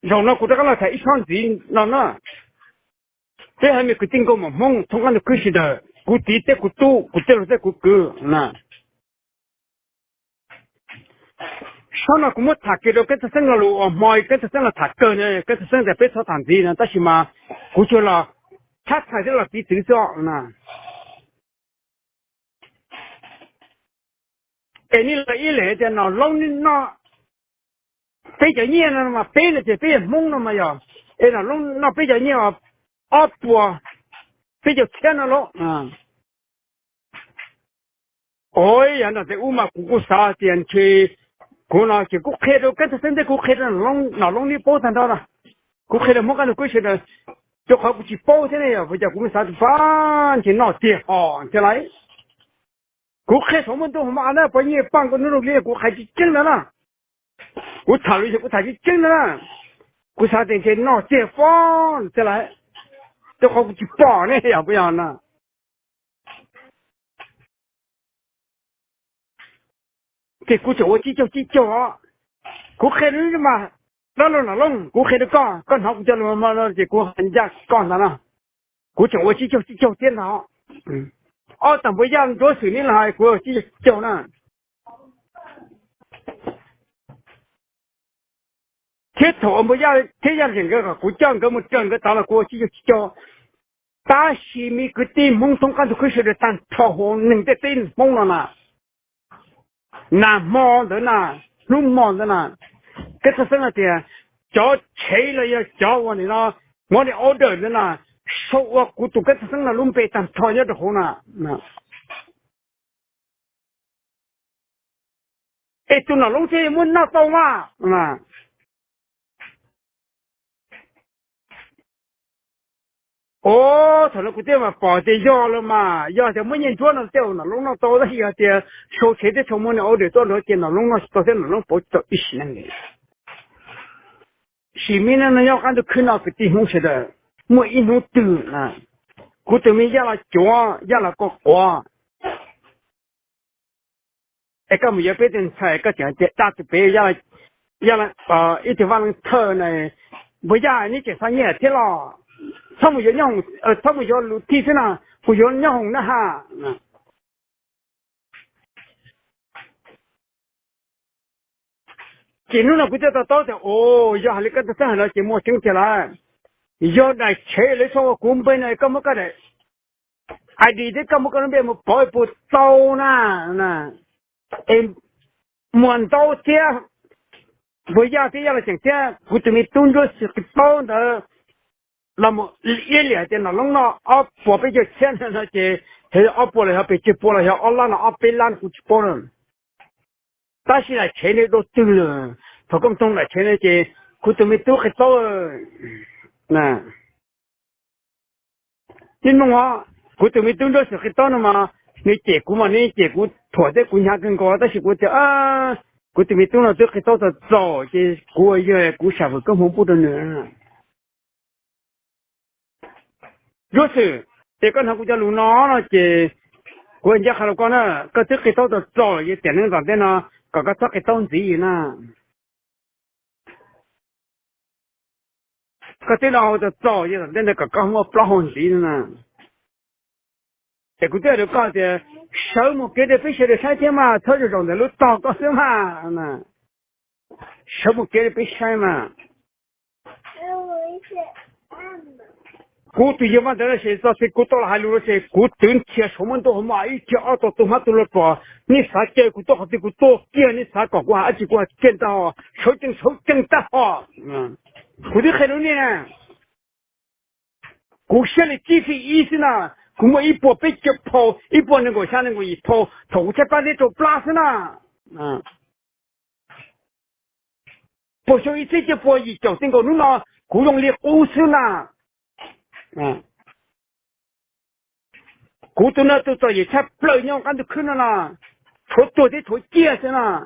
Zaum no kuv rov qab los tham ib tsob ntxiv no na. Peb haiv me kwv tij nkauj muam Hmoob thoob qab ntuj khwb sawv daws, kuv txiv thiab kuv tub, kuv tij laug thiab kuv kwv na. Tsob no kuv muab tham kiag rau Keeb Thaj Xeeb lo lus uas hmo Keeb Thaj Xeeb los tham kawg na, Keeb Thaj Xeeb tias peb txhob tham ntxiv no tab sis mas kuv tsuas los tshab txhais thiab los piv txwv xwb os na. Es nej los ib leeg tias Nom Loob noj peb cov nyiaj no mas peb no ces peb yog Hmoob no mas yog, es Nom Loob noj peb cov nyiaj ob puas peb caug txhiab no lauj. Ov, yog no tes ub mas kuv kuj xav tias ntshe kuv no ces kuv qhia rau Keeb Thaj Xeeb thiab kuv qhia rau Nom Loob neb paub tag nrho na. Kuv qhia rau Hmoob qab ntuj khwb sawv daws, rau qhov kuv tsis paub thiab ne, yog ua cas kuv xav tias pab ntshe noj tiag hos thiab lauj. Kuv qhia saum muaj ntuj hauv mo av na, pab nyiaj paj nkauj hnub rau li kuv hais tseeb tseeb ntag na. Kuv tham lus yog kuv tham tseeb tseeb ntag na. Kuv xav tias ntshe noj tiag pob thiab lauj, rau qhov kuv tsis pom ne, yog puas yog na. Ces kuv tseem ua tsib caug tsib caug os. Kuv qhia rau mas, dab laug Nom Loob, kuv qhia rau koj, koj hnov kuv cov lus no ces kuv hais ncaj koj ntag na. Kuv tseem ua tsib caug tsib caug thiab ntag. Ob tag npua yaj nruab xwm neb los hais kuv ua tsib caug tsib caug na. Thiab thaum npua yaj thiab yaj zeem nkawd kom kuv coj nkawd mus raws nkawd tod los kuv ua tsib caug tsib caug. Tab sis me kwv tij Hmoob thoob qab ntuj khwb sawv daws tag nrho hauv neeg ntiaj teb Hmoob no na, nag hmo ntawd na, hnub hmo ntawd na, Keeb Thaj Xeeb hais tias cov tshev los yog cov uas nim no money order ntawd na, sau ua kuv tus Keeb Thaj Xeeb no lub npe tag nrho nyob rau hauv na. Es tus Nom Loob thiaj muab noj tau mas. Ov, thaum no kuv thiaj mam pom tias yog lawm mas, yog tias muab nyiaj ntsuab no tej zaum Nom Loob noj tau, tab sis yog tias sau tshev thiab sau money order tuaj nrog ces Nom Loob noj tsis tau thiab Nom Loob pauv tsis tau ib sim neej li. Sim me no nyob qab ntuj khwb no kwv tij Hmoob sawv daws, muaj ib hnub twg na, kuv tus me yaj los cuav, yaj los koj quav, es koj mus yuav peb tus ntxhais koj tseem tias dab tus pem, ib tug vaj leej thawj na, npua yaj neb tseem xa nyiaj thiab los? Txhob mus yuav nyob hoom, txhob mus yuav lus thij xwb na, mus yuav nyob hoom na ha. Ces hnub no kuv thiaj to taub tias, o, yog hais li koj tus txheeb hais no ces muaj tseeb tiag lawm. Yog daim tshev lawv sau ua kuv npe no, koj muab koj daim I D thiab koj muab koj lub npe mus pauv puas tau na. Es muam ntau thiab, npua yaj thiab yaj los tseem thiab kuv tus me tub nruab xwm qis taub ntawd los mus iab liam tias Nom Loob noj ob puas peb caug txhiab no ces, yog ob puas los yog pes tsawg puas los yog ob lab no ob peb lab kuv tsis paub na. Tab sis daim tshev no dua twg lawm? Thaum koj mus thooj daim tshev no ces kuv tus me tub qis taub, neb mloog os, kuv tus me tub nruab xwm qis taub no mas nws cem kuv mas nws cem kuv thuam thiab kuv hnyav kawg nkaus tab sis kuv tias kuv tus me tub no twb qis taub txaus txaus ces kuv ua yawg kuv sam fwm koob hmoov pub rau nws. Nruab xwm, ces koj hnov kuv cov lus no no ces kuv nco qab rau koj na, koj twb qis taub txaus txaus lawm, yog tiam neej tom ntej no kom koj txhob qis taub ntxiv na. Koj twb noj hau txaus txaus, yog tom ntej ntawd kom koj muaj plaub hau ntxiv na. Ces kuv twb hais rau koj tias sawv mus kev rau peb sawv daws saib thiab mas, txhob zaum zaum ntawm lub tog koj xwb mas. Sawv mus kev rau peb saib mas. Kuv tus yawg Vaj ntawd no ces txog txij kuv tau los hais lus no ces kuv twv nrhiav saum muaj ntuj hauv mo ib txhia ob tog tus hmab tus luag pom, nej xav caw kuv tuaj qhov twg kuv tuaj kiag, nej xav kom kuv hais dab tsi kuv hais kiag ntag, sawv tsees sawv tsees tag hos. Kuv twb qhia rau nej na, kuv siab li tsib feet ib xwb na, kuv muaj ib puas peb caug phau, ib puas nees nkaum xya nees nkaum yim phau, thaum kuv tshaib plab deb rau plab xwb na. Puas xyoo ib txhiab cuaj puas yim caum txij nkaus hnub no, kuv zoo li qub xwb na. Kuv tus no tus txom nyem tshaj plaws nyob qab ntuj khwb no na, tshuav tuag thiab tshuav ciaj xwb na.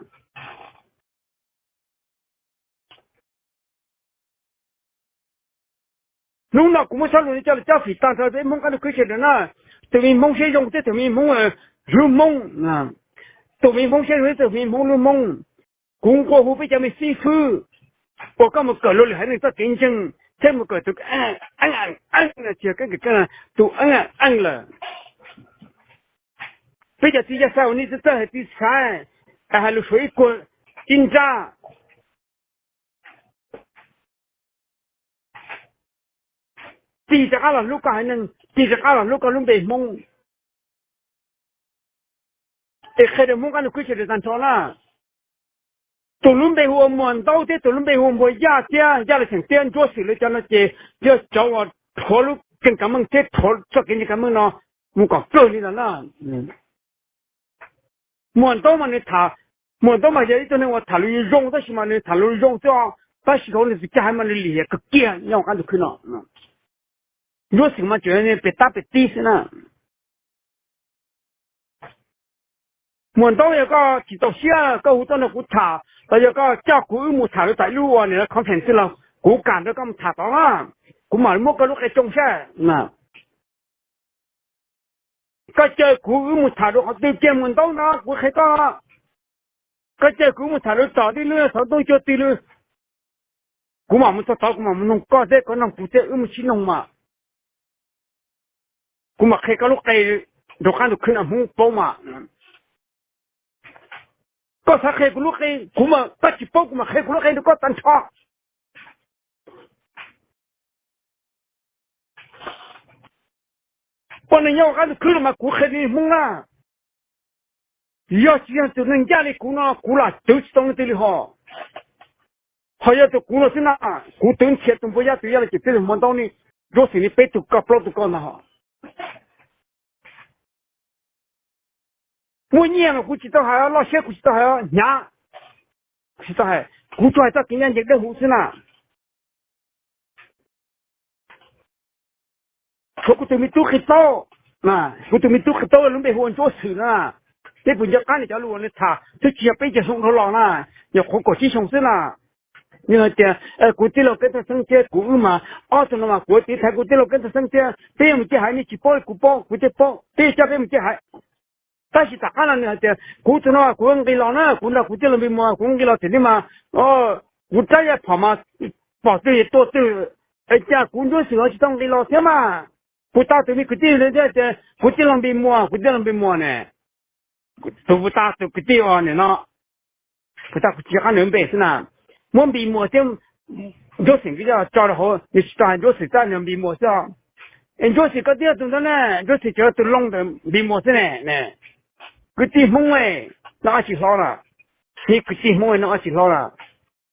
Hnub no kuv muab xab lus no coj los cob fim tag nrho peb Hmoob qab ntuj khwb sawv daws na. Tus me Hmoob siab zoo thiab tus me Hmoob hlub Hmoob, tus me Hmoob siab zoo thiab tus me Hmoob hlub Hmoob. Kuv nqua hu peb cov me xib fwb, uas koj mus kawm luag lwm haiv neeg txoj kev ntseeg thiab mus kawm tus eej eej no tsis yog keeb kwm, tus eej eej lawm. Peb cov txiv yaj xab uas nej txawj hais txiv xaiv, hais lus suav ib kuag ib nrab, tsis rov qab los hlub koj haiv neeg, tsis rov qab los hlub koj lub npe Hmoob. Es qhia rau Hmoob qab ntuj khwb sawv daws tag nrho na, tus lub npe hu ua Muas Ntaub thiab tus lub npe hu ua Npuag Yaj thiab Yaj Los Xyeem thiab Ntsuab Xwm lawv cov no ces yog cov uas rhuav lub keeb kwm meej thiab rhuav txoj kev ntseeg kwm meej no mus kom kawg li lawm na. Muas Ntaub mas nws tham, Muas Ntaub mas yog ib tug neeg uas tham lus zoo tab sis mas nws tham lus zoo xwb, tab sis rau nws tus caj haiv mas nws lim hiam kawg kiag nyob qab ntuj khwb no. Ntsuab Xwm mas tseem pem tab pem tib xwb na. Muas Ntaub, yog koj tsis txaus siab koj hu tuaj nrog kuv tham los yog koj coj kuv wb mus tham rau tom ib lub uas nim no conference xwb los kuv kam nrog koj mus tham tod na, kuv mam muab koj lub qe tsoo saib. Koj caw kuv wb mus tham rau qhov twg kiag Muas Ntaub no kuv qhia koj. Koj caw kuv mus tham rau tom twg lub xov tooj cuag twg lawm, kuv mam mus txog tod kuv mam mus noog koj thiab koj noog kuv thiab wb mus sib noog mas kuv mam qhia koj lub qe rau qab ntuj khwb no Hmoob paub mas. Koj xav qhia kuv lub qe, kuv mas koj tsis paub kuv mam qhia kuv lub qe rau koj tag nrho. Poj niam nyob qab ntuj khwb no mas kuv qhia li Hmoob na, yog tsis yog tus neeg ncaj li kuv no kuv lam twv tsis tau leej twg li hos. Ho yog tus kuv no xwb na, kuv twv nrhiav tus Npuag Yaj tus Yaj Los Xyeem thiab tus Muas Ntaub ne, Ntsuab Xwm ne, peb tug koj plaub tug koj ntag hos. Muaj nyiaj mas kuv tsis tau hais, loj siab kuv tsis tau hais, hnyav tsis tau hais, kuv tsuas hais txoj kev ncaj ncees dawb huv xwb na. Tshuav kuv tus me tub qis taub, kuv tus me tub qis taub lub npe hu ua Ntsuab Xwm na, peb puas nco qab nws cov lus uas nws tham twb tsis yog peb caug xyoo dhau los na, nyuam qhuav kaum tsib xyoo xwb na. Nws hais tias kuv tij laug Keeb Thaj Xeeb thiab kuv wb mas, ob tug no mas kuv tiv thaiv kuv tij laug Keeb Thaj Xeeb thiab peb yuav mus ciaj haiv, nej tsis paub kuv paub, kuv thiaj paub, peb yuav coj peb mus ciaj haiv. Tab sis tom qab no nws hais tias kuv tus no kuv nqis los na, kuv nrog kuv tij laug Npis Muas kuv nqis los tiam li mas kuv rab yaj phom mas pom twg yuav tua twg, cas kuv Ntsuab Xwm ho tsis tau nqis los thiab mas. Kuv tau tus me kwv tij thiab tias kuv tij laug Npis Muas, kuv tij laug Npis Muas ne, tus kuv tau tus kwv tij uas nim no kuv tau kuv tsis nco qab nws npe xwb na, muab Npis Muas thiab Ntsuab Xwm nkawd coj tso rau hauv, nws tsis tau hais Ntsuab Xwm, txawm nws Npis Muas xwb. Es Ntsuab Xwm koj twb yog tus ntawd ne, Ntsuab Xwm tseem yog tus loo ntawm Npis Muas xwb ne. Kwv tij Hmoob noj qab tsis hlob na, kwv tij Hmoob noj qab tsis hlob na.